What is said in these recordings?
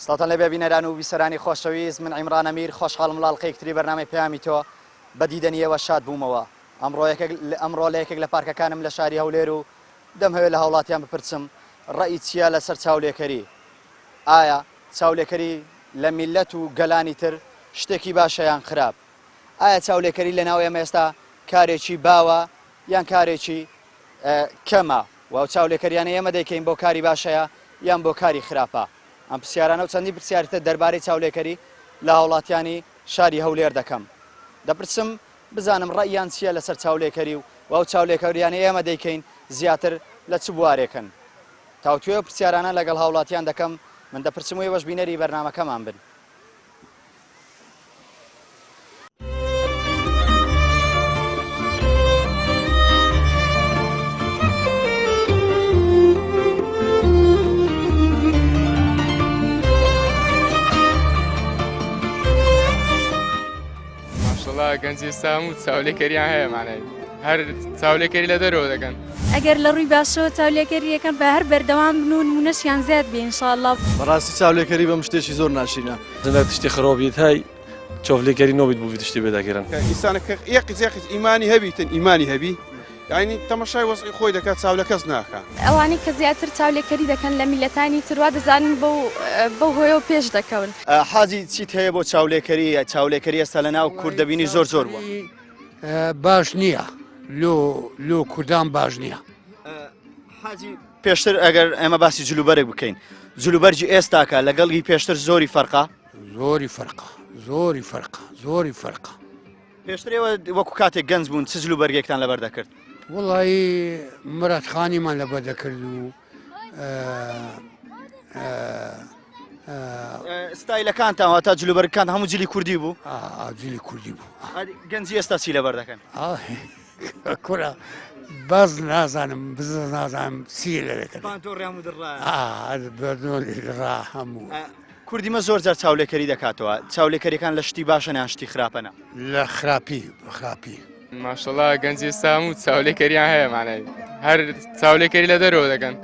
سڵاوتان لێبێ بینەران و بیسەرانی خۆشەویست من عیمران ئەمیر خۆشحاڵم لە ئەڵقەیەکی تری بەرنامەی پەیامی تۆ بە دیدەنی ئێوە شاد بوومەوە ئەمڕۆ یەکێک ئەمڕۆ لە یەکێک لە پارکەکانم لە شاری هەولێر و دەمهەوێت لە هاوڵاتیان بپرسم ڕەئی چییە لەسەر چاولێکەری ئایا چاولێکەری لە میللەت و گەلانی تر شتێکی باشە یان خراپ ئایا چاولێکەری لە ناو ئێمە ئێستا کارێکی باوە یان کارێکی کەمە و ئەو چاولێکەریانەی ئێمە دەیکەین بۆ کاری باشەیە یان بۆ کاری خراپە؟ ئەم پرسیارانە و چەندین پرسیاری تر دەربارەی چاولێکەری لە هاوڵاتیانی شاری هەولێر دەکەم. دەپرسم بزانم ڕەئیان چییە لەسەر چاولێکەری و ئەو چاولێکەریانەی ئێمە دەیکەین زیاتر لە چ بوارێکن؟ تاوتوێ ئەو پرسیارانە لەگەڵ هاوڵاتیان دەکەم، من دەپرسم و ئێوەش بینەری بەرنامەکەمان بن. ماشەڵا گەنجی ئێستا هەموو چاولێکەریان هەیە مانای هەر چاولێکەری لە دەرەوە دەکەن. ئەگەر لە ڕووی باشەوە چاولێکەری یەکەن بە هەر بەردەوام بن و نمونەشیان زیاد بێ ان شاء اللە. بەڕاستی چاولێکەری بەم شتێکی زۆر ناشرینە. زنە تشتی خرابیت هەی چاولێکەری نابیت بۆ تشتی بێدەکردن. ئینسانە کە یەقیز یەقیز ئیمانی هەبیتن ئیمانی هەبی یانی تەمەشای وەزعی خۆی دەکات چاو لە کەس ناکا. ئەوانەی کە زیاتر چاولێکەری دەکەن لە میللەتانی تر وا دەزانن بەو بەو هۆیەوە پێش دەکەون. حاجی چیت هەیە بۆ چاولێکەری؟ چاولێکەری ئێستا لە ناو کورد دەبینی زۆر زۆر بووە. باش نییە لۆ لۆ کوردان باش نییە. حاجی پێشتر ئەگەر ئێمە باسی جلوبەرگ بکەین جلوبەرگی ئێستاکە لەگەڵ هی پێشتر زۆری فەرقە؟ زۆری فەرقە زۆری فەرقە زۆری فەرقە. پێشتر ئێوە وەکو کاتێک گەنج بوون چ جلوبەرگێکتان لەبەر دەکرد؟ وەڵایی مرادخانیمان لەبەر دەکرد و ستایلەکانتان واتا جلوبەرگەکان هەموو جلی کوردی بوو؟ جلی کوردی بوو. گەنجی ئێستا چی لەبەر دەکەن؟ کوڕە بەس نازانم بز نازانم چی لە دەکەن. پانتۆڕیان و دڕا. ڕا هەموو. کوردی مە زۆر جار چاولێکەری دەکاتەوە چاولێکەریەکان لە شتی باشە یان شتی خراپەنە؟ لە خراپی خراپی. ماشەڵا گەنجی ئێستا هەموو چاولێکەریان هەیە مانای هەر چاولێکەری لە دەرەوە دەکەن.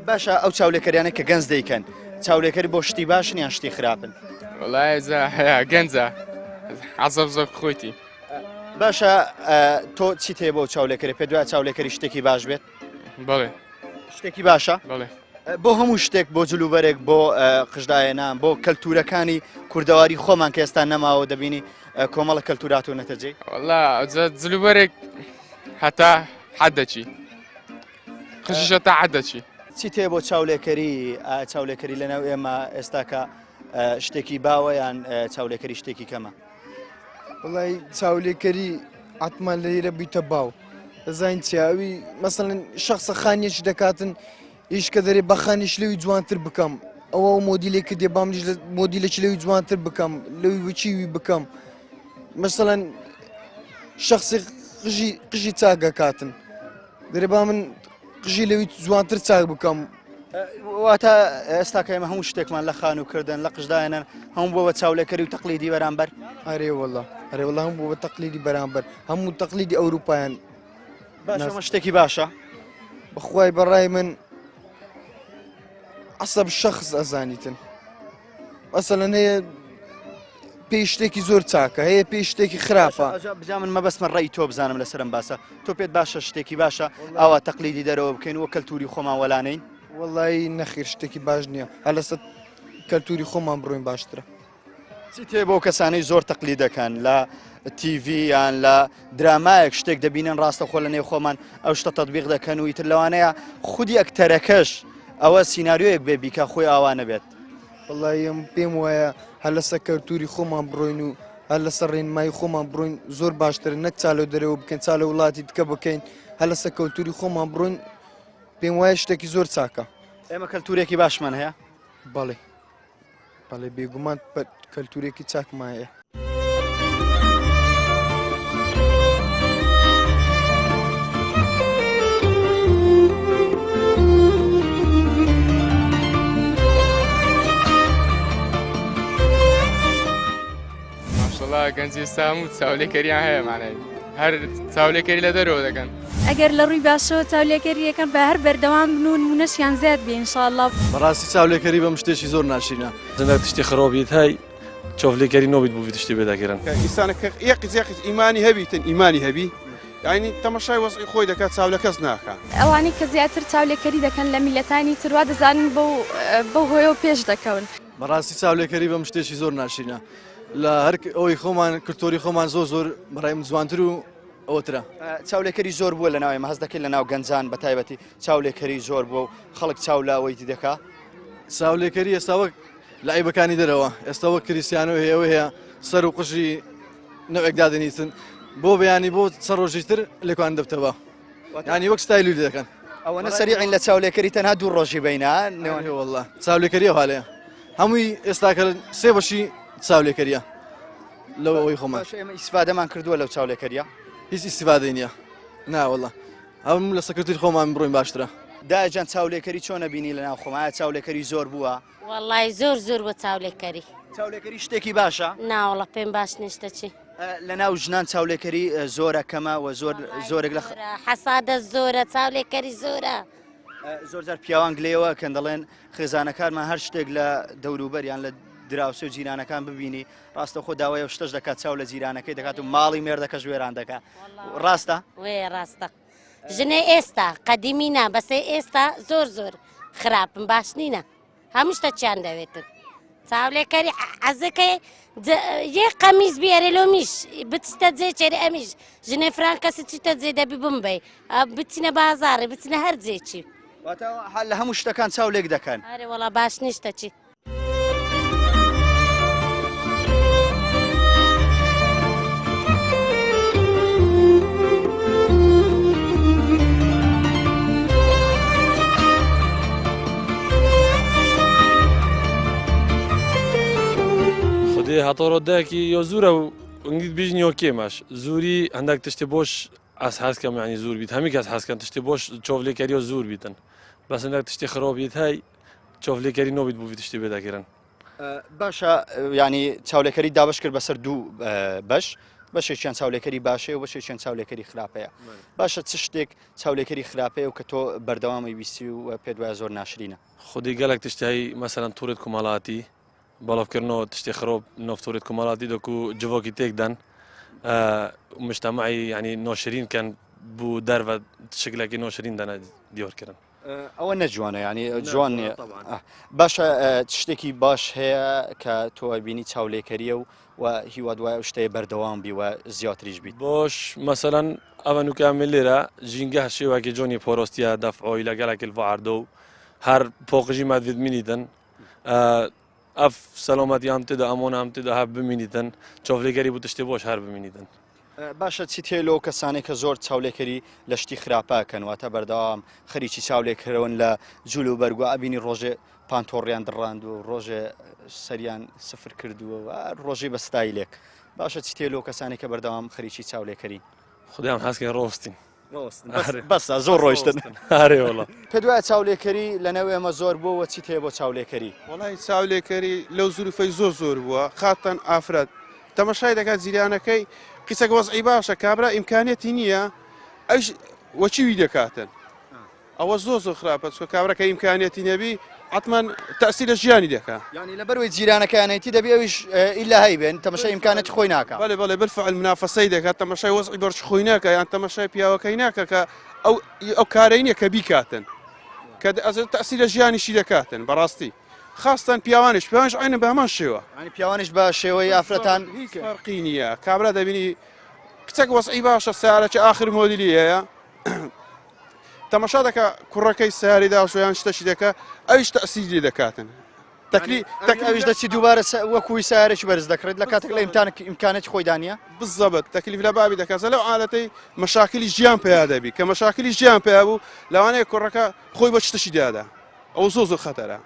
باشە ئەو چاولێکەریانە کە گەنج دەیکەن چاولێکەری بۆ شتی باشن یان شتی خراپن؟ وەڵای گەنجە عەزەب زەب خۆیتی. باشە تۆ چیت هەیە بۆ چاولێکەری پێ دوای چاولێکەری شتێکی باش بێت؟ بەڵێ شتێکی باشە؟ بەڵێ. بۆ هەموو شتێک بۆ جلوبەرێک بۆ قژداهێنان بۆ کەلتورەکانی کوردەواری خۆمان کە ئێستا نەماوە دەبینی کۆمەڵە کەلتورات و نەتەجێ وەڵا جلوبەرێک هەتا حەدەچی قژیشە تا حەدەچی چی تێ بۆ چاولێکەری چاولێکەری لەناو ئێمە ئێستاکە شتێکی باوە یان چاولێکەری شتێکی کەمە وڵی چاولێکەری عتمان لەیرە بیتە باو دەزانین چیاوی مەسەن شخصە خانیەکی دەکاتن ئیش کە دەرێ بە خانیش لەوی جوانتر بکەم ئەوە ئەو مۆدیلێک کە دێ بامنیش لە مۆدیلێکی لەوی جوانتر بکەم لەوی وچیوی بکەم مەسەڵەن شخصی قژی قژی چاک دەکاتن دەرێ با من قژی لەوی جوانتر چاک بکەم واتە ئێستا کە ئێمە هەموو شتێکمان لە خانووکردن لە قژدایەنەن هەموو بۆ بە چاولێکەری و تەقلیدی بەرامبەر ئەرێ وەڵا ئەرێ وەڵا هەموو بۆ بە تەقلیدی بەرامبەر هەموو تەقلیدی ئەوروپایان باشە ئەمە شتێکی باشە بەخوای بەڕای من عسەب شخص ئەزانیتن مەسەلەن هەیە پێی شتێکی زۆر چاکە هەیە پێی شتێکی خراپە بجا من مەبەستمە ڕێی تۆ بزانم لەسەرم باسە تۆ پێت باشە شتێکی باشە ئاوا تەقلیدی دەرەوە بکەین وە کەلتوری خۆمان وەلانین وەڵی نەخیر شتێکی باش نییە هەر لەسەر کەلتوری خۆمان بڕۆین باشترە چی تێ بۆ کەسانەی زۆر تەقلید دەکەن لە تیڤی یان لە درامایەک شتێک دەبینن ڕاستەخۆ لە نێو خۆمان ئەو شتە تەطبیق دەکەن و ئیتر لەوانەیە خودی ئەکتەرەکەش ئەوە سیناریۆیەک بێ بیکە خۆی ئاوا نەبێت. وەڵایی ئەم پێم وایە هەر لەسەر کەلتوری خۆمان بڕۆین و هەر لەسەر ڕێنمایی خۆمان بڕۆین زۆر باشترە نەک چا لەو دەرەوە بکەین چا لە وڵاتی دیکە بکەین هەر لەسەر کەلتوری خۆمان بڕۆین پێم وایە شتێکی زۆر چاکە. ئێمە کەلتورێکی باشمان هەیە؟ بەڵێ. بەڵێ بێگومان کەلتورێکی چاکمان هەیە. گەنجی ئێستا هەموو چاولێکەریان هەیە مانای هەر چاولێکەری لە دەرەوە دەکەن. ئەگەر لە ڕووی باشەوە چاولێکەری یەکەن بە هەر بەردەوام بن و نمونەشیان زیاد بێ ان شاء اللە. بەڕاستی چاولێکەری بەم شتێکی زۆر ناشرینە. زندە تشتی خرابیت هەی چاولێکەری نۆبیت بۆ تشتی بێدەکردن. ئینسانە کە یەقیز یەقیز ئیمانی هەبیتن ئیمانی هەبی یانی تەمەشای وەزعی خۆی دەکات چاو لە کەس ناکا. ئەوانەی کە زیاتر چاولێکەری دەکەن لە میللەتانی تر وا دەزانن بەو بەو هۆیەوە پێش دەکەون. بەڕاستی چاولێکەری بەم شتێکی زۆر ناشرینە لە هەر ئەوەی خۆمان کلتۆری خۆمان زۆر زۆر بەڕای من جوانتر و ئەوترە. چاولێکەری زۆر بووە لە ناو ئێمە هەست دەکەی لە ناو گەنجان بە تایبەتی چاولێکەری زۆر بووە و خەڵک چاو لە ئەوەی دی دەکا. چاولێکەری ئێستا وەک لعیبەکانی دەرەوە ئێستا وەک کریسیانۆ هەیە ئەوە هەیە سەر و قژی نەوێک دادەنیتن بۆ بەیانی بۆ چەند ڕۆژی تر لێکوان دەبتەوە یانی وەک ستایلی لێ دەکەن. ئەوەنە سەریعین لە چاولێکەری تەنها دوو ڕۆژی بەینە نێوان. واللە چاولێکەری ئەوها لێیە هەمووی ئێستاکە سێ بەشی چاولێکەریە لەو ئەوەی خۆمان. باشە ئێمە ئیسفادەمان کردووە لەو چاولێکەریە؟ هیچ ئیسفادەی نییە ناوەڵا هەم لە سەکرتیر خۆمان بڕۆین باشترە. دایە جان چاولێکەری چۆنە بینی لە ناو خۆمان ئایا چاولێکەری زۆر بووە؟ وەڵای زۆر زۆر بۆ چاولێکەری. چاولێکەری شتێکی باشە؟ ناوەڵا پێم باش نیە شتە چی. لە ناو ژنان چاولێکەری زۆرە کەمە و زۆر زۆرێک لە حەسادە زۆرە چاولێکەری زۆرە. زۆر جار پیاوان گلەیەوە کەن دەڵێن خێزانەکانمان هەر شتێک لە دەوروبەر یان لە دراوسێ و جیرانەکان ببینی ڕاستەوخۆ داوای ئەو شتەش دەکات چاو لە جیرانەکەی دەکات و ماڵی مێردەکەش وێران دەکات ڕاستە؟ وێ ڕاستە. ژنێ ئێستا قەدیمی نا بەسێ ئێستا زۆر زۆر خراپن باش نینە هەموو شتە چیان دەوێتن چاولێکەری عەزەکەی یە قەمیز بێرێ لۆ میش بچتە جێ چێری ئەمیش ژنێ فران کەسی چیتە جێ دەبی بمبەی بچینە بازاڕێ بچینە هەر جێکی واتە لە هەموو شتەکان چاو لێک دەکەن ئەرێ وەڵا باش نیشتە چی. خودێ هەتۆ ڕۆدەکی یۆ زورە و ئنگیت بیژن یۆ کێمەش زوری هەندێک تشتی بۆش ئەس حەز کەم یعنی زور بیت هەمی کەس حەز کەن تشتی بۆش چۆڤلێکەریۆ زور بیتن بەس هەندێک تشتی خرۆ بیت هەی چۆڤلێکەری نۆبیت بووی تشتی بێدەکردن. باشە ینی چاولێکەری دابش کرد بەسەر دوو بەش بەشێکیان چاولێکەری باشەیە و بەشێکیان چاولێکەری خراپەیە باشە چ شتێک چاولێکەری خراپەیە و کە تۆ بەردەوامی ویستی و پێ دوای زۆر ناشرینە خودی گەلک تشتایی مەسەلەن تورت کومەڵاتی بەڵاوکردنەوە تشتی خرۆب نۆف تورت کومەڵاتی دەکو جڤۆکی تێکدەن مجتمعی یعنی نۆشرین کەن بوو دەرڤە شکلێکی نۆشرین دەنە دیۆرکردن ئەوە نەجوانە ینی جوان نییە باشە شتێکی باش هەیە کە تۆ بینی چاولێکەریە و و هیوا دوای ئەو شتەیە بەردەوام بی و زیاتریش بیت باش مەسەلەن ئەوە نوکە من لێرە ژینگە شێواکی جۆنی پۆرۆستیە دەفعۆی لەگەڵک الڤاردۆ و هەر پۆقژی مادید منیدن ئەف سەلامەتی ئەم تێدا ئەمۆن ئەم تێدا هەر بمینیتن چاولێکەری بوو تشتێ بۆش هەر بمینیتن. باشە چیت هەیە لەو کەسانەی کە زۆر چاولێکەری لە شتی خراپە ئەکەن واتە بەردەوام خەریکی چاولێکەرەوەن لە جول و بەرگ و ئەبینی ڕۆژێ پانتۆڕیان دڕاندووە و ڕۆژێ سەریان سفر کردووە و ڕۆژی بە ستایلێک باشە چیت هەیە لەو کەسانەی کە بەردەوام خەریکی چاولێکەرین؟ خودام حەزکەی ڕۆستین. بەسە زۆر ڕۆیشتن. ئارێ وەڵا. پێت وایە چاولێکەری لەنێو ئێمە زۆر بووە و چیت هەیە بۆ چاولێکەری؟ وەڵی چاولێکەری لەو زروفەی زۆر زۆر بووە خاتەن ئافرەت تەمەشای دەکات جیرانەکەی قیسەک وەزعی باشە کابرا ئیمکانیەتی نییە ئەوش وەچی وی دەکاتن ئەوە زۆر زۆر خراپە چکە کابرا کە ئیمکانیەتی نەبی حتمما تەسی لە ژیانی دەکا یعنی لەبەروی جیرانەکەیانەتی دەبی ئەویش ئیلا هەیبێن تەمەشای ئیمکانەتی خۆی ناکا بەڵێ بەڵێ بالفعل منافەسەی دەکات تەمەشای وەزعی بەرچ خۆی ناکە یان تەمەشای پیاوەکەی ناکە کە ئەو ئەو کارەی نییە کە بیکاتن کە تەسی لە ژیانیشی دەکاتن بەڕاستی خاستان پیاوانش پیاوانش عینە بە هەمان شێوە ینی پیاوانش بە شێوەی ئافرەتان هیچ فەرقی نییە کابرا دەبینی کچەک وەزعی باشە سیارەکی ئاخر مۆدیلی هەیە تەمەشا دەکا کوڕەکەی سیاری داشۆ یان شتەشی دەکا ئەویش تەسیری لێ دەکاتن تەکلی ئەویش دەچی دووبارە وەکوی سیارێکی بەرز دەکڕێت لە کاتێک لە ئیمتان ئیمکانێکی خۆی دانیە بزەبت تەکلیف لە بابی دەکات لەو عادەتەی مەشاکلی ژیان پیا دەبی کە مەشاکلی ژیان پیا بوو لەوانەیە کوڕەکە خۆی بە شتەشی دادا ئەو زۆ زۆر خەتەرە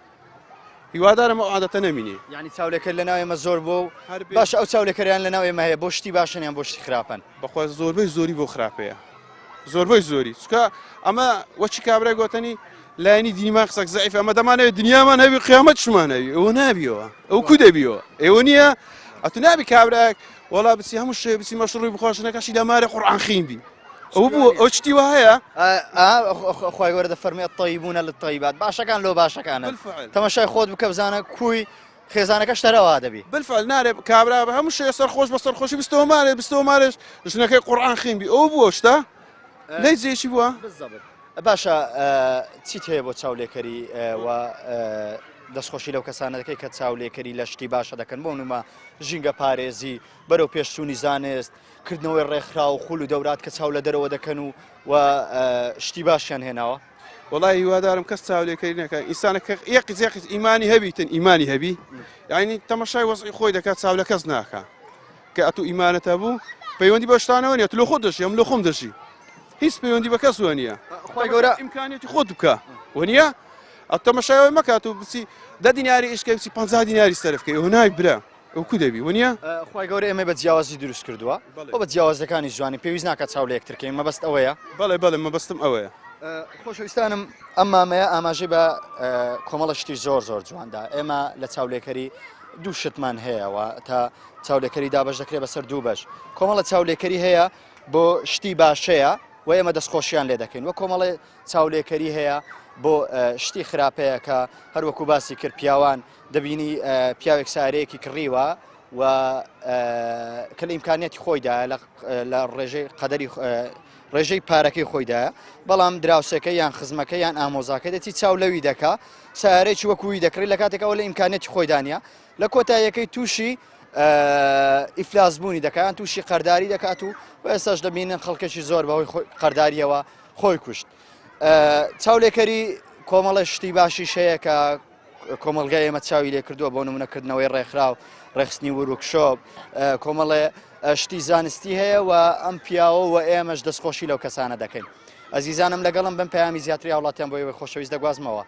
هیوادارم ئەو عادەتە نەمینێ. یانی چاولێکەر لەناو ئێمە زۆر بووە و باشە ئەو چاولێکەریان لەناو ئێمە هەیە بۆ شتی باشن یان بۆ شتی خراپەن؟ بەخوا زۆربەی زۆری بۆ خراپەیە زۆربەی زۆری چکە ئەمە وەچی کابرای گۆتەنی لایەنی دینیمان قسەک زەعیف ئەمە دەمانەوێت دنیامان هەبی قیامەتشمان هەبی ئەوە نابیەوە ئەو کو دەبیەوە ئێوە نییە. ئەتو نابی کابرایەک وەڵا بچی هەموو شێ بچی مەشڕوی بخوا ژنەکەشی لە مارێ قورئان خین بی ئەو بوو ئەو شتی وا هەیە خوای گەورە دەفەرمێ الطیبون للطیبات باشەکان لۆ باشەکانە تەماشای خۆت بکە بزانە کوی خێزانەکەش تەرەوا دەبی. بالفعل نارێ کابرا بە هەموو شێ سەر خۆش بە سەر خۆشی بستەوە مارێ بستەوە مارێش ژنەکەی قورئان خین بی ئەو بووە شتە لەی جێکی بووە بالضبط باشە چیت هەیە بۆ چاولێکەری و دەستخۆشی لەو کەسانە دەکەی کە چاولێکەری لە شتی باشە دەکەن بۆ نمە ژینگە پارێزی بەرەو پێشچوونی زانست کردنەوەی ڕێکخراو خول و دەورات کە چاو لە دەرەوە دەکەن و و شتی باشیان هێناوە. وەڵای هیوادارم کەس چاولێکەری نەکا ئینسانە کە یەقیز یەقیز ئیمانی هەبیتن ئیمانی هەبی یعنی تەمەشای وەزعی خۆی دەکات چاو لە کەس ناکا کە ئەتو ئیمانت هەبوو پەیوەندی بە شتانەوە نیە تو لە خۆت دەژی ئەم لە خۆم دەژی هیچ پەیوەندی بە کەس وە نییە خۆی گەورە ئیمکانیەتی خۆت بکە وە نییە ئەو تەمەشای مەکات و بچی دە دیناری ئیشکە بچی 50 دیناری سەرف کەی هونای برا ئەو کو دەبی وە نییە؟ خوای گەورە ئێمەی بە جیاوازی دروست کردووە و بە جیاوازەکانی جوانی پێویست ناکات چاو لە یەکتر کەین مەبەست ئەوەیە؟ بەڵێ بەڵێ مەبەستم ئەوەیە. خۆشەویستانم ئەم مامەیە ئاماژەی بە کۆمەڵە شتی زۆر زۆر جواندا ئێمە لە چاولێکەری دوو شتمان هەیە و تا چاولێکەری دابەش دەکرێت بەسەر دوو بەش کۆمەڵە چاولێکەری هەیە بۆ شتی باشەیە و ئێمە دەستخۆشیان لێ دەکەین وە کۆمەڵێ چاولێکەری هەیە بۆ شتی خراپەیە کە هەروەکو باسی کرد پیاوان دەبینی پیاوێک سارەیەکی کڕیوە و کە لە ئیمکانیەتی خۆیدا لە ڕێژەی قەدەری ڕێژەی پارەکەی خۆیدایە بەڵام دراوسێکە یان خزمەکە یان ئامۆزاکە دەچی چاو لەوی دەکا سارێکی وەکووی دەکڕی لە کاتێکەوە لە ئیمکانیەتی خۆیدانە لە کۆتاییەکەی تووشی ئیفلاسبوونی دەکات تووشی قەرداری دەکات و ئێستاش دەبینن خەڵکێکی زۆر بەهۆی قەرداریەوە خۆی کوشت چاولێکەری کۆمەڵە شتی باشیش هەیە کە کۆمەڵگای ئێمە چاوی لێ کردووە بۆ نمونە کردنەوەی ڕێکخراو ڕێخستنی وورکشۆپ کۆمەڵێ شتی زانستی هەیە و ئەم پیاوە و ئێمەش دەستخۆشی لەو کەسانە دەکەین ئەزیزانم لەگەڵم بم پەیامی زیاتری هاوڵاتیان بۆ ئێوەی خۆشەویست دەگوازمەوە.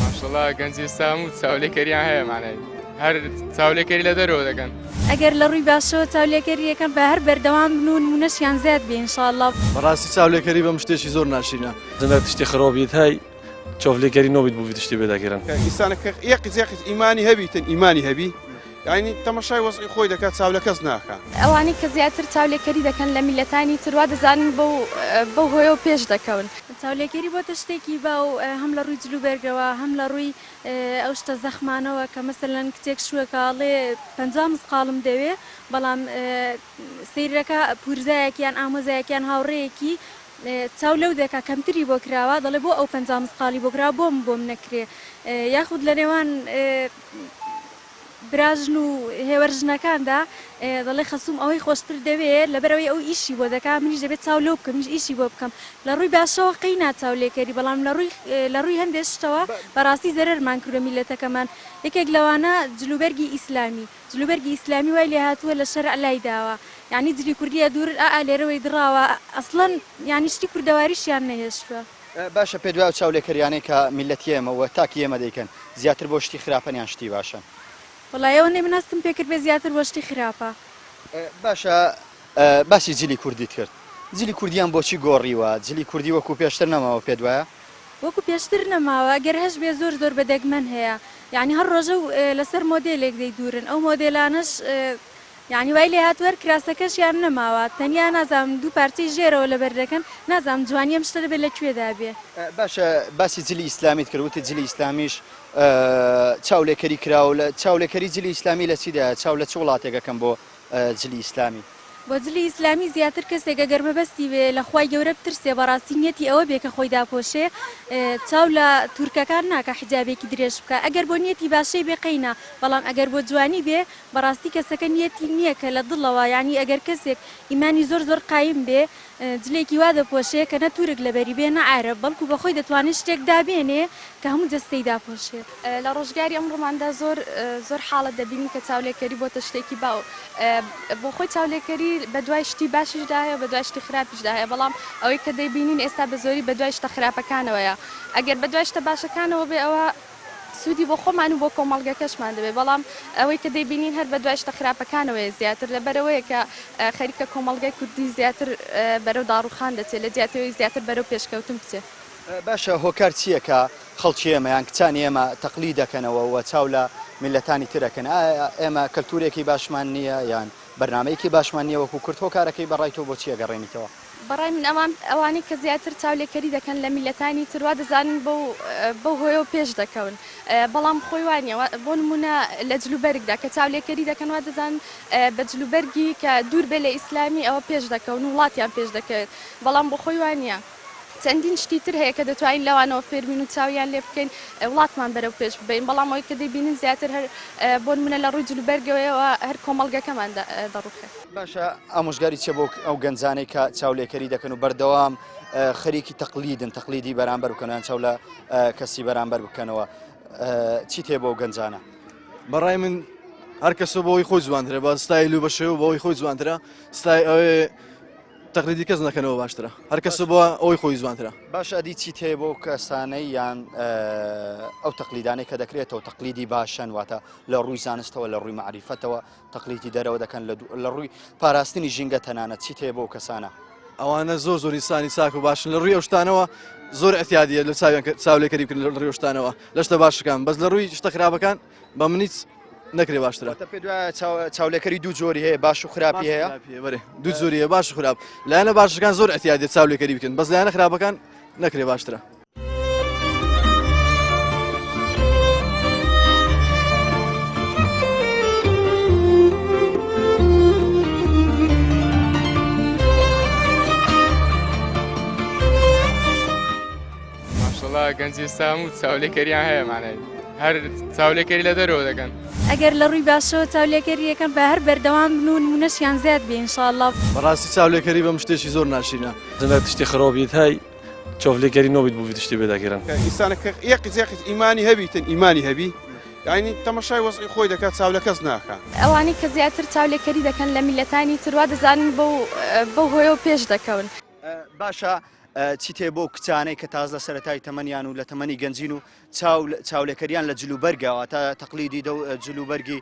ماشەڵا گەنجی ئێستا هەموو چاولێکەریان هەیە مانای هەر چاولێکەری لە دەرەوە دەکەن. ئەگەر لە ڕووی باشەوە چاولێکەری یەکەم بە هەر بەردەوام بن و نمونەشیان زیاد بێ ان شاء اللە. بەڕاستی چاولێکەری بەم شتێکی زۆر ناشرینە. زنە تشتی خرابیت هەی چاولێکەری نابیت بۆ تشتی بێدەکردن. ئینسانە کە یەقیز یەقیز ئیمانی هەبیتن ئیمانی هەبی یعنی تەمەشای وەزعی خۆی دەکات چاو لە کەس ناکا. ئەوانەی کە زیاتر چاولێکەری دەکەن لە میللەتانی تر وا دەزانن بەو بەو هۆیەوە پێش دەکەون. چاولێکەری بۆتە شتێکی باو هەم لە ڕووی جلوبەرگەوە هەم لە ڕووی ئەو شتە زەخمانەوە کە مەسەلەن کچێک شووەکە ئەڵێ 50 مسقاڵم دەوێ بەڵام سەیرەکە پورزایەک یان ئامۆزایەک یان هاوڕێیەکی چاو لەو دەکا کەمتری بۆ کراوە دەڵێ بۆ ئەو 50 مسقاڵی بۆ کراوە بۆم بۆم نەکرێ یاخود لە نێوان براژن و هێوەر ژنەکاندا دەڵێ خەسووم ئەوەی خۆشتر دەوێ لەبەرئەوەی ئەو ئیشی بۆ دەکا منیش دەبێ چاو لەو بکەم منیش ئیشی بۆ بکەم لە ڕووی باشەوە قەی نا چاو لێکەری بەڵام لە ڕووی لە ڕووی هەندێ شتەوە بەڕاستی زەرەرمان کردوە میللەتەکەمان یەکێک لەوانە جلوبەرگی ئیسلامی جلوبەرگی ئیسلامی وای لێهاتووە لە شەرع لای داوە یانی جلی کوردی ئەدوورن ئا ئا لێرەوەی دڕاوە ئەسڵەن یانی شتی کوردەواریشیان نەهێشتوە. باشە پێت وایە ئەو چاولێکەریانەی کە میللەتی ئێمە و تاکی ئێمە دەیکەن زیاتر بۆ شتی خراپەن یان شتی باشەن؟ وەڵایی ئەوەندەی من هەستم پێکرد بێ زیاتر بۆ شتی خراپە. باشە باسی جلی کوردیت کرد جلی کوردیان بۆچی گۆڕیوە جلی کوردی وەکو پێشتر نەماوە پێت وایە؟ وەکو پێشتر نەماوە گەر هەشبێ زۆر زۆر بە دەگمەن هەیە یانی هەر ڕۆژە و لەسەر مۆدێلێک دەیدورن ئەو مۆدێلانەش یانی وای لێهاتووە هەر کراسەکەشیان نەماوە تەنیا نازانم دوو پارچەی ژێرەوە لەبەر دەکەن نازانم جوانی ئەم شتە دەبێت لە کوێدا بێ. باشە باسی جلی ئیسلامیت کرد وتت جلی ئیسلامیش چاولێکەری کراوە لە چاولێکەری جلی ئیسلامی لە چیدایە چاو لە چ وڵاتێک ئەکەن بۆ جلی ئیسلامی؟ بۆ جلی ئیسلامی زیاتر کەسێک ئەگەر مەبەستی بێ لە خوای گەورە بترسێ بەڕاستی نیەتی ئەوە بێ کە خۆی داپۆشێ چاو لە تورکەکان ناکا حیجابێکی درێژ بکا ئەگەر بۆ نیەتی باشەی بێ قەینا بەڵام ئەگەر بۆ جوانی بێ بەڕاستی کەسەکە نیەتی نیە کە لە دڵەوە یانی ئەگەر کەسێک ئیمانی زۆر زۆر قایم بێ جلێکی وا دەپۆشێ کە نە تورک لەبەری بێ نە عەرەب بەڵکو بەخۆی دەتوانێ شتێک دابێنێ کە هەموو جەستەی داپۆشێت. لە ڕۆژگاری ئەمڕۆماندا زۆر زۆر حاڵەت دەبینین کە چاولێکەری بۆتە شتێکی باو بۆ خۆی چاولێکەری بەدوای شتی باشیشدا هەیە و بەدوای شتی خراپیشدا هەیە بەڵام ئەوەی کە دەیبینین ئێستا بە زۆری بەدوای شتە خراپەکانەوەیە ئەگەر بەدوای شتە باشەکانەوە بێ ئەوە. سوودی بۆ خۆمان و بۆ کۆمەڵگەکەشمان دەبێت، بەڵام ئەوەی کە دەیبینین هەر بەدوای شتە خراپەکانەوەیە زیاتر، لەبەرئەوەیە کە خەریکە کۆمەڵگای کوردی زیاتر بەرەو داڕووخان دەچێت لە جیاتی ئەوەی زیاتر بەرەو پێشکەوتن بچێت. باشە هۆکار چییە کە خەڵکی ئێمە یان کچانی ئێمە تەقلید دەکەنەوە و چاو لە میللەتانی تر ئەکەن؟ ئایا ئێمە کەلتوورێکی باشمان نییە یان بەرنامەیەکی باشمان نییە وەکو کورد؟ هۆکارەکەی بە ڕای تۆ بۆ چی ئەگەڕێنیتەوە؟ بەڕای من ئەوان ئەوانەی کە زیاتر چاولێکەری دەکەن لە میللەتانی تر وا دەزانن بەو بەو هۆیەوە پێش دەکەون بەڵام خۆی وا نییە بۆ نموونە لە جلوبەرگدا کە چاولێکەری دەکەن وا دەزانن بە جلوبەرگی کە دوور بێ لە ئیسلامی ئەوە پێش دەکەون و وڵاتیان پێش دەکەوێت بەڵام بۆ خۆی وا نییە. چەندین شتی تر هەیە کە دەتوانین لەوانەوە فێربین و چاویان لێ بکەین وڵاتمان بەرەو پێش ببەین بەڵام ئەوەی کە دەیبینین زیاتر هەر بۆ نمونە لە ڕووی جلوبەرگەوەیەوە هەر کۆمەڵگەکەمان دەڕوخێ. باشە ئامۆژگاری چیە بۆ ئەو گەنجانەی کە چاولێکەری دەکەن و بەردەوام خەریکی تەقلیدن تەقلیدی بەرامبەر بکەن یان چاو لە کەسی بەرامبەر بکەنەوە چیت هەیە بۆ ئەو گەنجانە؟ بەڕای من هەر کەسە بۆی خۆی جوانترە بە ستایل و بە شێوە بەوەی خۆی جوانترە ستای ئەوێ تەقلیدی کەس نەکەنەوە باشترە هەر کەسە بۆ ئەوەی خۆی جوانترە. باشە ئەدی چیت هەیە بۆ کەسانەی یان ئەو تەقلیدانەی کە دەکرێتەوە تەقلیدی باشن واتە لە ڕووی زانستەوە لە ڕووی مەعریفەتەوە تەقلیدی دەرەوە دەکەن لە ڕووی پاراستنی ژینگە تەنانەت چیت هەیە بۆ کەسانە؟ ئەوانە زۆر زۆر ئینسانی چاک و باشن لە ڕووی ئەو شتانەوە زۆر ئەتیادیە لە چاویان چاولێکەری بکەن لە ڕووی ئەو شتانەوە لە شتە باشەکان بەس لە ڕووی شتە خراپەکان بە منیچ نەکرێ باشترە. واتە پێت وایە چاولێکەری دوو جۆری هەیە باش و خراپی هەیە؟ بەرێ دوو جۆری هەیە باش و خراپ لایەنە باشەکان زۆر ئەتیادیە چاولێکەری بکەن بەس لایەنە خراپەکان نەکرێ باشترە. ماشەڵا گەنجی ئێستا هەموو چاولێکەریان هەیە مانای هەر چاولێکەری لە دەرەوە دەکەن. ئەگەر لە ڕووی باشەوە چاولێکەری یەکەن با هەر بەردەوام بن و نمونەشیان زیاد بێ ان شاء اللە. بەڕاستی چاولێکەری بەم شتێکی زۆر ناشرینە. زنە تشتی خرابیت هەی چاولێکەری نابیت بۆ تشتی بێدەکردن. ئینسانە کە یەقیت یەقیت ئیمانی هەبیتن ئیمانی هەبی یانی تەمەشای وەزعی خۆی دەکات چاو لە کەس ناکا. ئەوانەی کە زیاتر چاولێکەری دەکەن لە میللەتانی تر وا دەزانن بەو بەو هۆیەوە پێش دەکەون. باشە چیت هەیە بۆ کچانەی کە تازە سەرەتای تەمەنیان و لە تەمەنی گەنجین و چاو چاولێکەریان لە جلوبەرگە واتە تەقلیدی دەو جلوبەرگی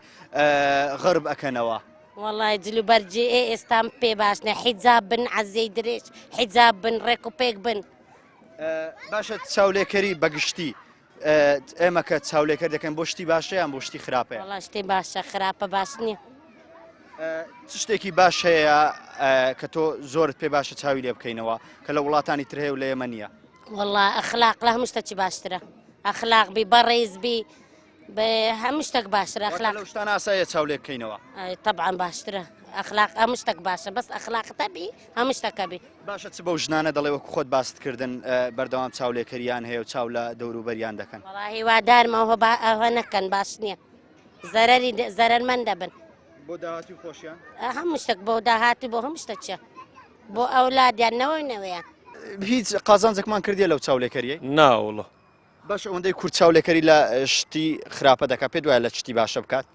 غەرب ئەکەنەوە؟ وەڵای جلوبەرگی ئێ ئێستام پێ باش نیە حیجاب بن عەزیەی درێژ حیجاب بن ڕێک و پێک بن. باشە چاولێکەری بەگشتی ئێمە کە چاولێکەر دەکەن بۆ شتی باشە یان بۆ شتی خراپەیە؟ وەڵا شتی باشە خراپە باش نییە. چ شتێکی باش هەیە کە تۆ زۆرت پێ باشە چاوی لێ بکەینەوە کە لە وڵاتانی تر هەیە و لە ئێمە نییە؟ وەڵا ئەخلاق لە هەموو شتەکی باشترە ئەخلاق بی بەڕێز بی هەموو شتێک باشترە ئەخلاق لەو شتانە ئاساییە چاو لێ بکەینەوە تەبعەن باشترە ئەخلاق هەموو شتێک باشە بەس ئەخلاقتە بی هەموو شتەکە بی. باشە چ بەو ژنانە دەڵێ وەکو خۆت باست کردن بەردەوام چاولێکەریان هەیە و چاو لە دەوروبەریان دەکەن؟ وەڵا هیوادارم ئەوه با ئەوه نەکەن باش نییە زەرەری زەرەرمەند دەبن. بۆ داهاتووی خۆشیان؟ هەموو شتێک بۆ داهاتوو بۆ هەموو شتێک چیە بۆ ئەولادیان نەوەی نەوەیان. هیچ قازانجێکمان کردیە لەو چاولێکەریەی؟ نا وەڵا. باشە ئەوەندەی کورد چاولێکەری لە شتی خراپە دەکات پێت وایە لە شتی باشە بکات؟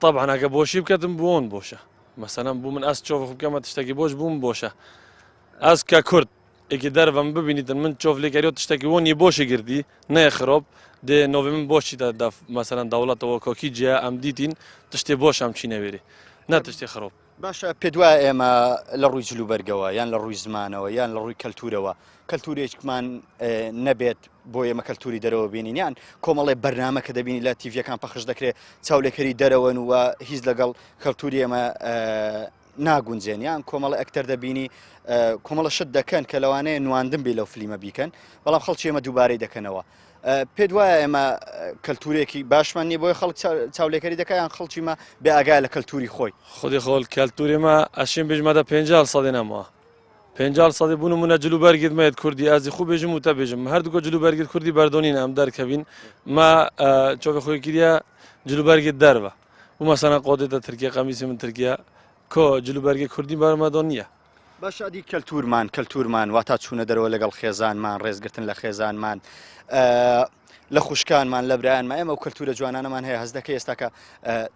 تەبعەن ئەگە بۆشی بکەتم بۆن بۆشە مەسەلەن بوو من ئەس چۆڤ بکەمە تشتێکی بۆش بووم بۆشە ئەس کە کورد یەکی دەرڤم ببینیتن من چۆڤ لێکەریۆ تشتێکی وۆنی بۆشی گرتی نەیە خرۆب دێ نۆڤ من بۆشی دە مەسەلەن دەوڵەتەوە کۆکی جیا ئەم دیتین تشتێ بۆش ئەم چی نەوێری نە تشتێ خرۆب. باشە پێت وایە ئێمە لە ڕووی جلوبەرگەوە یان لە ڕووی زمانەوە یان لە ڕووی کەلتورەوە کەلتورێکمان نەبێت بۆ ئێمە کەلتوری دەرەوە بینین یان کۆمەڵێ بەرنامە کە دەبینی لە تیڤەکان پەخش دەکرێت چاولێکەری دەرەوەن و هیچ لەگەڵ کەلتوری ئێمە ناگونجێن یان کۆمەڵە ئەکتەر دەبینی کۆمەڵە شت دەکەن کە لەوانەیە نواندن بێ لەو فلیمە بیکەن بەڵام خەڵکی ئێمە دووبارەی دەکەنەوە پێت وایە ئێمە کەلتورێکی باشمان نییە بۆیە خەڵک چاولێکەری دەکات یان خەڵکی مە بێ ئاگایە لە کەلتوری خۆی؟ خودی خۆل کەلتوری مە ئەشیم بێژمە دە پێنجال سەدی نەما پێنجال سەدی بوون منە جلو بەرگت مەیەت کوردی ئەزی خو بێژم و تە بێژم هەردووکە جلو بەرگت کوردی بەردۆنین ئەم دەرکەوین مە چۆڤ خۆی کریە جلو بەرگت دەرڤە و مەسەنە قۆدێتە ترکیە قەمیسی من ترکیە کۆ جلو بەرگی کوردی بەرمەدۆن نییە. باشە ئەدی کەلتورمان کەلتورمان واتا چوونە دەرەوە لەگەڵ خێزانمان ڕێزگرتن لە خێزانمان لە خوشکانمان لە برایانمان ئێمە و کەلتورە جوانانەمان هەیە هەست دەکەی ئێستاکە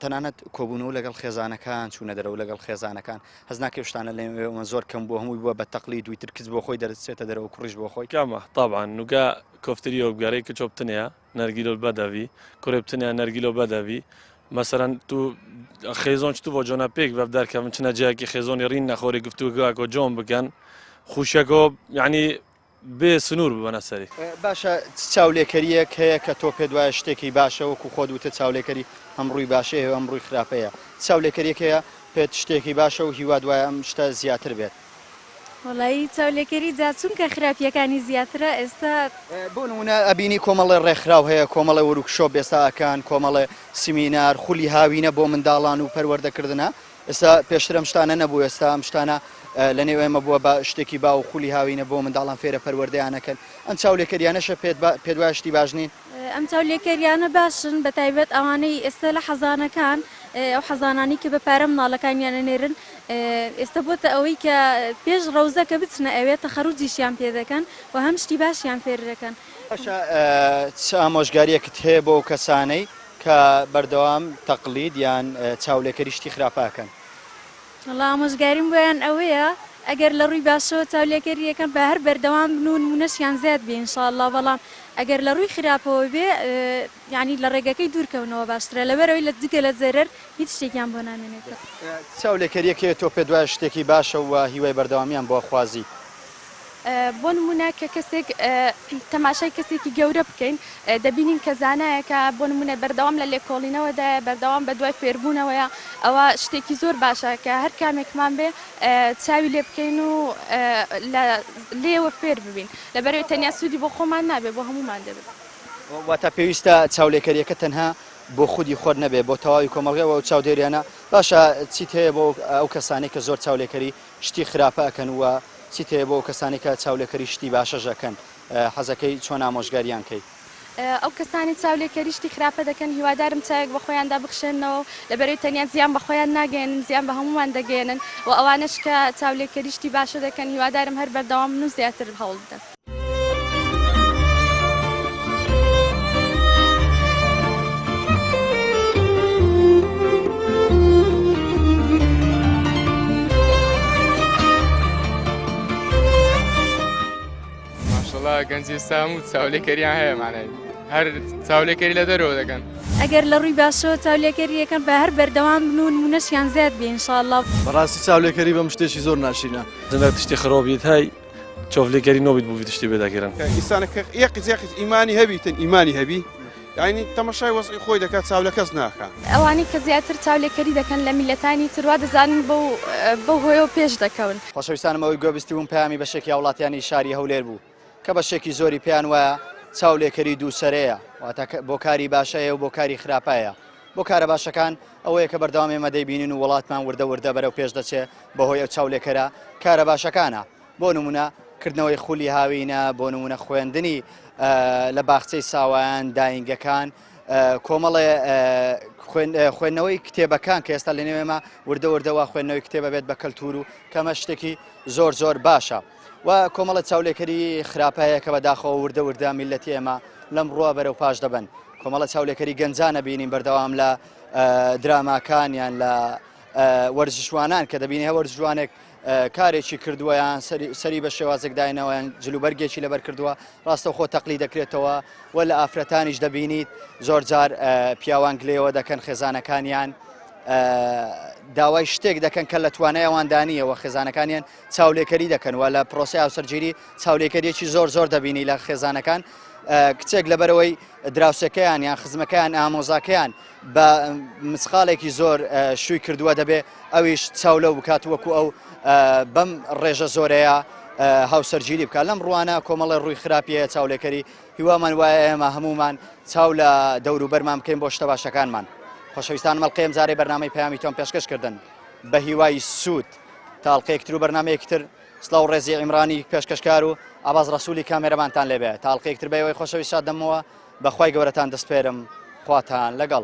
تەنانەت کۆبوونەوە لەگەڵ خێزانەکان چوونە دەرەوە لەگەڵ خێزانەکان هەز ناکەی شتانە لە ئێمە زۆر کەم بووە هەمووی بووە بە تەقلید دویتر کچ بۆ خۆی دەرچێتە دەرەوە کوڕیش بۆ خۆی. کەمە تەبعەن نوکە کۆفتریەوە بگەڕێ کچۆ بتنەیە. نەرگیلۆ بەدەوی کورێ بتنیا نەرگیلۆ بەدەوی مەسەلەن تو خێزۆن چ تو بۆ جۆنە پێک بە دەرکەون چنە جایەکی خێزۆنی ڕین نەخۆری گفتوگاکۆ جۆن بکەن خوشەکۆ یعنی بێ سنوور ببەنە سەری. باشە چ چاولێکەریەک هەیە کە تۆ پێت وایە شتێکی باشە وەکو خۆت وتت چاولێکەری هەم ڕووی باشەی هەیە و هەم ڕووی خراپەی هەیە چ چاولێکەریەک هەیە پێت شتێکی باشە و هیوات وایە ئەم شتە زیاتر بێت؟ وەڵایی چاولێکەری جا چونکە خراپیەکانی زیاترە ئێستا. بۆ نمونە ئەبینی کۆمەڵێ ڕێکخراو هەیە کۆمەڵێ workshop ئێستا ئەکەن کۆمەڵێ سیمینار خولی هاوینە بۆ منداڵان و پەروەردەکردنە ئێستا پێشتر ئەم شتانە نەبوو ئێستا ئەم شتانە لە نێو ئێمە بووە بە شتێکی باو خولی هاوینە بۆ منداڵان فێرە پەروەردەیان ئەکەن ئەم چاولێکەریانەشە پێت پێت وایە شتی باش نین؟ ئەم چاولێکەریانە باشن بە تایبەت ئەوانەی ئێستا لە حەزانەکان ئەو حەزانانەی کە بە پارە مناڵەکانیان ئەنێرن ئێستا بۆتە ئەوەی کە پێش ڕەوزە کە بچنە ئەوێ تەخەروجیشیان پێ دەکەن و هەم شتی باشیان فێر دەکەن. باشە چ ئامۆژگاریەکت هەیە بۆ ئەو کەسانەی کە بەردەوام تەقلید یان چاولێکەری شتی خراپە ئەکەن؟ وەڵا ئامۆژگاریم بۆیان ئەوەیە ئەگەر لە ڕووی باشەوە چاولێکەری ئەکەن با هەر بەردەوام بن و نموونەشیان زیاد بێ ان شاء اللە بەڵام ئەگەر لە ڕووی خراپەوە بێ یانی لە ڕێگەکەی دوور کەونەوە باشترە لەبەرئەوەی لە جگە لە زەرەر هیچ شتێکیان بۆ نامێنێتەوە. چ چاولێکەریەک هەیە تۆ پێت وایە شتێکی باشە و هیوای بەردەوامیان بۆ ئەخوازی؟ بۆ نموونە کە کەسێک تەماشای کەسێکی گەورە بکەین دەبینین کە زانایەکە بۆ نموونە بەردەوام لە لێکۆڵینەوەدایە بەردەوام بە دوای فێربوونەوەیە ئەوە شتێکی زۆر باشە کە هەر کامێکمان بێ چاوی لێ بکەین و لە لێوە فێر ببین لەبەرئەوەی تەنیا سوودی بۆ خۆمان نابێ بۆ هەموومان دەبێت. واتە پێویستە چاولێکەریەکە تەنها بۆ خودی خۆت نەبێ بۆ تەواوی کۆمەڵگە و ئەو چاودێریانە باشە چیت هەیە بۆ ئەو کەسانەی کە زۆر چاولێکەری شتی خراپە ئەکەن و چیت هەیە بۆ ئەو کەسانەی کە چاولێکەری شتی باشەش ئەکەن حەزەکەی چۆن ئامۆژگاریان کەی؟ ئەو کەسانەی چاولێکەری شتی خراپە دەکەن هیوادارم چاوێک بە خۆیاندا بخشێننەوە و لەبەرئەوەی تەنیا زیان بە خۆیان ناگەیەنن زیان بە هەموومان دەگەیەنن و ئەوانەش کە چاولێکەری شتی باشە دەکەن هیوادارم هەر بەردەوام بن و زیاتر هەوڵ بدەن. ماشەڵا گەنجی ئێستا هەموو چاولێکەریان هەیە مانای هەر چاولێکەری لە دەرەوە دەکەن. ئەگەر لە ڕووی باشەوە چاولێکەری ئەکەن با هەر بەردەوام بن و نموونەشیان زیاد بێ ان شاء اللە. بەڕاستی چاولێکەری بەم شتێکی زۆر ناشرینە. زنە تشتی خرابیت هەی چاولێکەری نابیت بۆ تشتی بێ دەکردن. ئینسانە کە یەقیز یەقیز ئیمانی هەبیتن ئیمانی هەبی یانی تەمەشای وەزعی خۆی دەکات چاو لە کەس ناکا. ئەوانەی کە زیاتر چاولێکەری دەکەن لە میللەتانی تر وا دەزانن بەو بەو هۆیەوە پێش دەکەون. خۆشەویستانم ئەوەی گوێبیستی بووم پەیامی بەشێکی هاوڵاتیانی شاری هەولێر بوو کە بەشێکی زۆری پێیان وایە چاولێکەری دووسەرەیە واتە بۆ کاری باشە هەیە و بۆ کاری خراپە هەیە بۆ کارە باشەکان ئەوەیە کە بەردەوام ئێمە دەیبینین و وڵاتمان وردە وردە بەرەو پێش دەچێ بەهۆی ئەو چاولێکەرە کارە باشەکانە بۆ نمونە کردنەوەی خولی هاوینە، بۆ نمونە خوێندنی لە باخچەی ساوایان، داینگەکان، کۆمەڵێ خوێندنەوەی کتێبەکان کە ئێستا لە نێو ئێمە وردە وردە وا خوێندنەوەی کتێبە بێت بە کەلتور و کەمە شتێکی زۆر زۆر باشە. و کۆمەڵە چاولێکەری خراپە هەیە کە بەداخەوە وردە وردە میلەتی ئێمە لەم ڕووە بەرەو پاش دەبن. کۆمەڵە چاولێکەری گەنجانە بینین بەردەوام لە دراماکان یان لە وەرزشوانان کە دەبینی هە وەرزشوانێک کارێکی کردووە یان سەری بە شێوازێک داینەوە یان جلوبەرگێکی لەبەر کردووە ڕاستەوخۆ تەقلی دەکرێتەوە و لە ئافرەتانیش دەبینیت زۆر جار پیاوان گلەیەوە دەکەن خێزانەکانیان داوای شتێک دەکەن کە لە توانای ئەواندا نییە و خێزانەکانیان چاولێکەری دەکەن و لە پرۆسی هاوسەرگیری چاولێکەریەکی زۆر زۆر دەبینی لە خێزانەکان کچێک لەبەرەوەی دراوسەکەیان یان خزمەکەیان ئامۆزاکەیان بە مسقاڵێکی زۆر شووی کردووە دەبێ ئەویش چاو لەو بکات وەکو ئەو بەم ڕێژە زۆرەیە هاوسەرگیری بکات لەم ڕوانە کۆمەڵی ڕووی خراپی هەیە چاولێکەری هیوامان وایە ئێمە هەمومان چاو لە دەوروبەرمان بکەین بۆ شتە باشەکانمان خۆشەویستان مەڵقەیەم جارێ بەرنامەی پەیامی تۆم پێشکەش کردن بە هیوای سوود تاڵقەیەکتر و بەرنمەیەکتر سلااو ڕێزی عیمرانی پێشکەشکار و ئاباز ڕسوولی کامێرەمانتان لێبێ تاڵقەیەکتر بەوەی خۆشەویست شاد دەمەوە بەخوای گەورەتان دەسپێرم خواتان لەگەڵ.